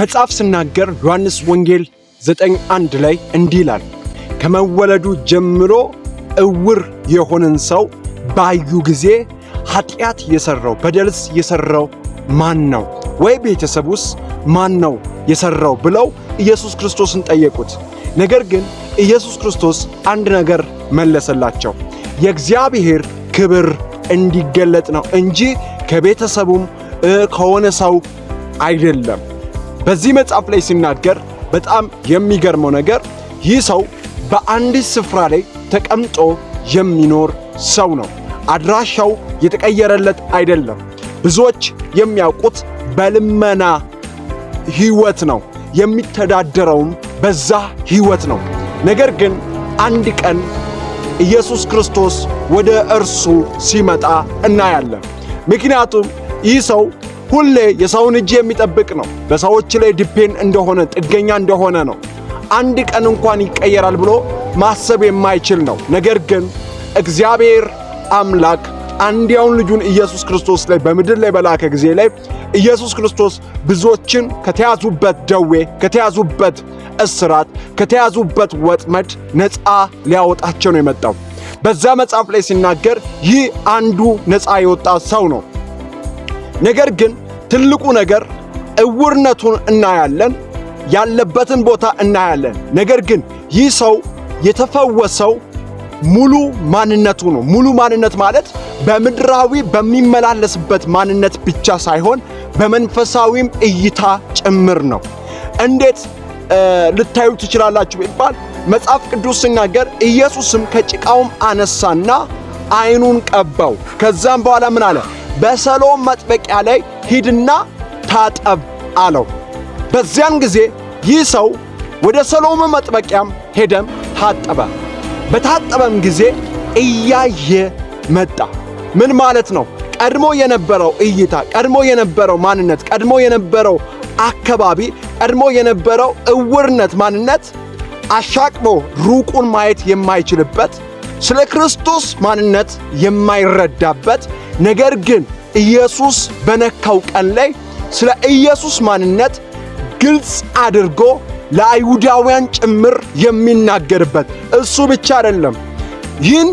መጽሐፍ ሲናገር ዮሐንስ ወንጌል 9:1 ላይ እንዲህ ይላል፣ ከመወለዱ ጀምሮ እውር የሆነን ሰው ባዩ ጊዜ ኃጢአት የሠራው በደልስ የሠራው ማን ነው? ወይ ቤተሰቡስ ማን ነው የሠራው ብለው ኢየሱስ ክርስቶስን ጠየቁት። ነገር ግን ኢየሱስ ክርስቶስ አንድ ነገር መለሰላቸው። የእግዚአብሔር ክብር እንዲገለጥ ነው እንጂ ከቤተሰቡም ከሆነ ሰው አይደለም። በዚህ መጽሐፍ ላይ ሲናገር በጣም የሚገርመው ነገር ይህ ሰው በአንዲት ስፍራ ላይ ተቀምጦ የሚኖር ሰው ነው። አድራሻው የተቀየረለት አይደለም። ብዙዎች የሚያውቁት በልመና ሕይወት ነው። የሚተዳደረውም በዛ ሕይወት ነው። ነገር ግን አንድ ቀን ኢየሱስ ክርስቶስ ወደ እርሱ ሲመጣ እናያለን። ምክንያቱም ይህ ሰው ሁሌ የሰውን እጅ የሚጠብቅ ነው። በሰዎች ላይ depend እንደሆነ፣ ጥገኛ እንደሆነ ነው። አንድ ቀን እንኳን ይቀየራል ብሎ ማሰብ የማይችል ነው። ነገር ግን እግዚአብሔር አምላክ አንድያውን ልጁን ኢየሱስ ክርስቶስ ላይ በምድር ላይ በላከ ጊዜ ላይ ኢየሱስ ክርስቶስ ብዙዎችን ከተያዙበት ደዌ፣ ከተያዙበት እስራት፣ ከተያዙበት ወጥመድ ነፃ ሊያወጣቸው ነው የመጣው። በዛ መጽሐፍ ላይ ሲናገር ይህ አንዱ ነፃ የወጣ ሰው ነው። ነገር ግን ትልቁ ነገር እውርነቱን እናያለን፣ ያለበትን ቦታ እናያለን። ነገር ግን ይህ ሰው የተፈወሰው ሙሉ ማንነቱ ነው። ሙሉ ማንነት ማለት በምድራዊ በሚመላለስበት ማንነት ብቻ ሳይሆን በመንፈሳዊም እይታ ጭምር ነው። እንዴት ልታዩ ትችላላችሁ ቢባል መጽሐፍ ቅዱስ ሲናገር ኢየሱስም ከጭቃውም አነሳና ዓይኑን ቀባው። ከዛም በኋላ ምን አለ? በሰሎም መጥመቂያ ላይ ሂድና ታጠብ አለው። በዚያን ጊዜ ይህ ሰው ወደ ሰሎም መጥመቂያም ሄደም ታጠበ። በታጠበም ጊዜ እያየ መጣ። ምን ማለት ነው? ቀድሞ የነበረው እይታ፣ ቀድሞ የነበረው ማንነት፣ ቀድሞ የነበረው አካባቢ፣ ቀድሞ የነበረው እውርነት ማንነት አሻቅቦ ሩቁን ማየት የማይችልበት፣ ስለ ክርስቶስ ማንነት የማይረዳበት፣ ነገር ግን ኢየሱስ በነካው ቀን ላይ ስለ ኢየሱስ ማንነት ግልጽ አድርጎ ለአይሁዳውያን ጭምር የሚናገርበት። እሱ ብቻ አይደለም። ይህን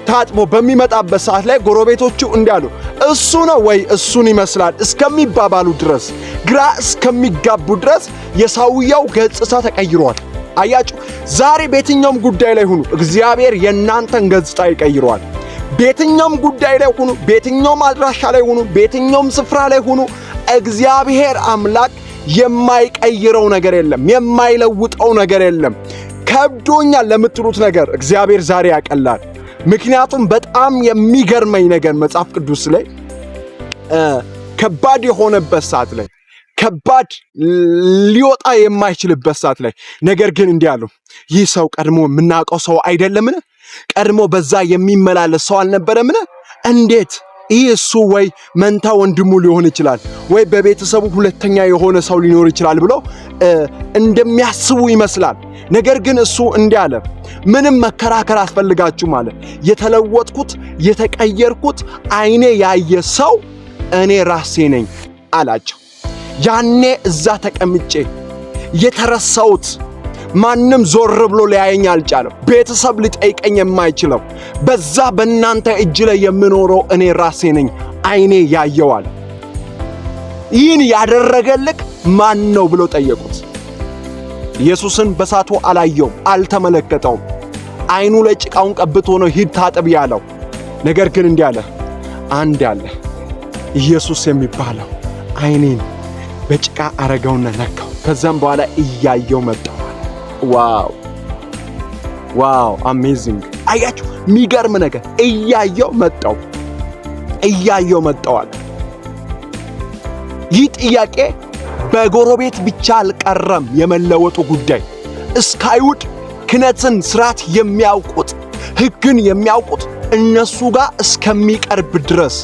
ታጥቦ በሚመጣበት ሰዓት ላይ ጎረቤቶቹ እንዲያሉ እሱ ነው ወይ እሱን ይመስላል እስከሚባባሉ ድረስ፣ ግራ እስከሚጋቡ ድረስ የሰውየው ገጽታ ተቀይሯል። አያችሁ፣ ዛሬ በየትኛውም ጉዳይ ላይ ሁኑ፣ እግዚአብሔር የእናንተን ገጽታ ይቀይረዋል። በየትኛውም ጉዳይ ላይ ሁኑ፣ በየትኛውም አድራሻ ላይ ሁኑ፣ በየትኛውም ስፍራ ላይ ሁኑ፣ እግዚአብሔር አምላክ የማይቀይረው ነገር የለም፣ የማይለውጠው ነገር የለም። ከብዶኛል ለምትሉት ነገር እግዚአብሔር ዛሬ ያቀላል። ምክንያቱም በጣም የሚገርመኝ ነገር መጽሐፍ ቅዱስ ላይ ከባድ የሆነበት ሰዓት ላይ፣ ከባድ ሊወጣ የማይችልበት ሰዓት ላይ፣ ነገር ግን እንዲህ አሉ፣ ይህ ሰው ቀድሞ የምናውቀው ሰው አይደለምን? ቀድሞ በዛ የሚመላለስ ሰው አልነበረምን? እንዴት ይህ እሱ ወይ መንታ ወንድሙ ሊሆን ይችላል ወይ በቤተሰቡ ሁለተኛ የሆነ ሰው ሊኖር ይችላል ብሎ እንደሚያስቡ ይመስላል። ነገር ግን እሱ እንዲህ አለ፣ ምንም መከራከር አስፈልጋችሁም አለ። የተለወጥኩት፣ የተቀየርኩት ዓይኔ ያየ ሰው እኔ ራሴ ነኝ አላቸው። ያኔ እዛ ተቀምጬ የተረሳሁት፣ ማንም ዞር ብሎ ሊያየኝ አልቻለም። ቤተሰብ ሊጠይቀኝ የማይችለው፣ በዛ በእናንተ እጅ ላይ የምኖረው እኔ ራሴ ነኝ፣ ዓይኔ ያየዋል። ይህን ያደረገልክ ማን ነው ብሎ ጠየቁት። ኢየሱስን በሳቱ አላየውም፣ አልተመለከተውም። ዓይኑ ላይ ጭቃውን ቀብቶ ነው ሂድ ታጠብ ያለው። ነገር ግን እንዲህ አለ፣ አንድ አለ ኢየሱስ የሚባለው ዓይኔን በጭቃ አረገውና ነካው። ከዛም በኋላ እያየው መጣሁ። Wow, wow, amazing! አያችሁ፣ የሚገርም ነገር እያየው መጣው፣ እያየው መጣዋል። ይህ ጥያቄ በጎረቤት ብቻ አልቀረም። የመለወጡ ጉዳይ እስከ አይሁድ ክህነትን ስርዓት የሚያውቁት፣ ሕግን የሚያውቁት እነሱ ጋር እስከሚቀርብ ድረስ፣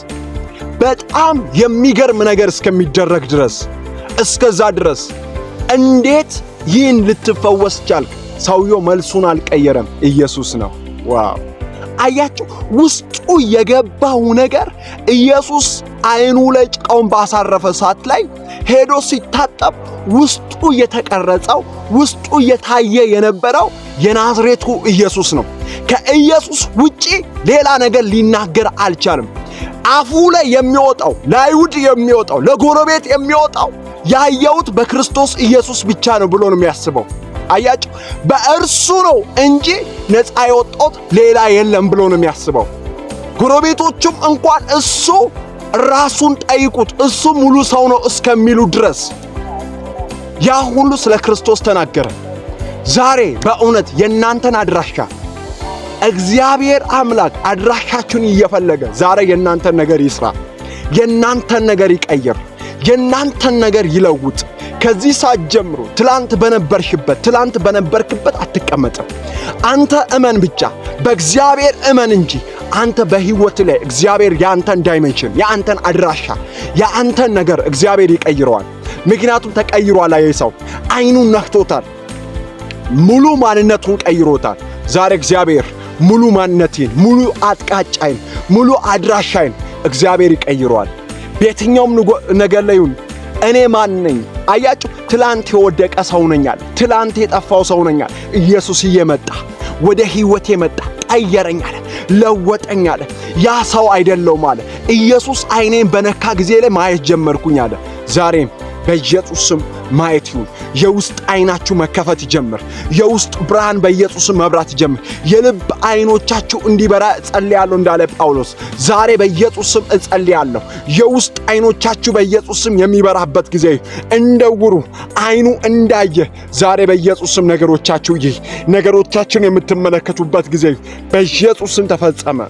በጣም የሚገርም ነገር እስከሚደረግ ድረስ፣ እስከዛ ድረስ እንዴት ይህን ልትፈወስ ቻልክ? ሰውየው መልሱን አልቀየረም። ኢየሱስ ነው። Wow! አያችሁ፣ ውስጡ የገባው ነገር ኢየሱስ አይኑ ላይ ጭቃውን ባሳረፈ ሰዓት ላይ ሄዶ ሲታጠብ ውስጡ የተቀረጸው፣ ውስጡ የታየ የነበረው የናዝሬቱ ኢየሱስ ነው። ከኢየሱስ ውጪ ሌላ ነገር ሊናገር አልቻለም። አፉ ላይ የሚወጣው፣ ለአይሁድ የሚወጣው፣ ለጎረቤት የሚወጣው ያየሁት በክርስቶስ ኢየሱስ ብቻ ነው ብሎ ነው የሚያስበው። አያችሁ፣ በእርሱ ነው እንጂ ነፃ የወጣሁት ሌላ የለም ብሎ ነው የሚያስበው። ጎረቤቶቹም እንኳን እሱ ራሱን ጠይቁት፣ እሱ ሙሉ ሰው ነው እስከሚሉ ድረስ ያ ሁሉ ስለ ክርስቶስ ተናገረ። ዛሬ በእውነት የእናንተን አድራሻ እግዚአብሔር አምላክ አድራሻችሁን እየፈለገ ዛሬ የእናንተን ነገር ይስራ፣ የእናንተን ነገር ይቀይር፣ የእናንተን ነገር ይለውጥ። ከዚህ ሰዓት ጀምሮ ትላንት በነበርሽበት፣ ትላንት በነበርክበት አትቀመጥም። አንተ እመን ብቻ፣ በእግዚአብሔር እመን እንጂ አንተ በህይወት ላይ እግዚአብሔር የአንተን dimension፣ የአንተን አድራሻ፣ የአንተን ነገር እግዚአብሔር ይቀይረዋል። ምክንያቱም ተቀይሯል። አየ ሰው አይኑን ነክቶታል። ሙሉ ማንነቱን ቀይሮታል። ዛሬ እግዚአብሔር ሙሉ ማንነቴን፣ ሙሉ አቅጣጫዬን፣ ሙሉ አድራሻዬን እግዚአብሔር ይቀይረዋል። በየትኛውም ነገር ላይ ይሁን እኔ ማን ነኝ? አያችሁ፣ ትላንት የወደቀ ሰው ነኛል። ትላንት የጠፋው ሰው ነኛል። ኢየሱስ እየመጣ ወደ ህይወቴ መጣ፣ ቀየረኝ አለ፣ ለወጠኝ አለ። ያ ሰው አይደለሁም አለ። ኢየሱስ አይኔን በነካ ጊዜ ላይ ማየት ጀመርኩኝ አለ። ዛሬም በኢየሱስ ስም ማየት ይሁን። የውስጥ አይናችሁ መከፈት ይጀምር። የውስጥ ብርሃን በኢየሱስ ስም መብራት ይጀምር። የልብ አይኖቻችሁ እንዲበራ እጸልያለሁ እንዳለ ጳውሎስ ዛሬ በኢየሱስ ስም እጸልያለሁ። የውስጥ አይኖቻችሁ በኢየሱስ ስም የሚበራበት ጊዜ፣ እንደ ዕውሩ አይኑ እንዳየ ዛሬ በኢየሱስ ስም ነገሮቻችሁ ይህ ነገሮቻችሁን የምትመለከቱበት ጊዜ በኢየሱስ ስም ተፈጸመ።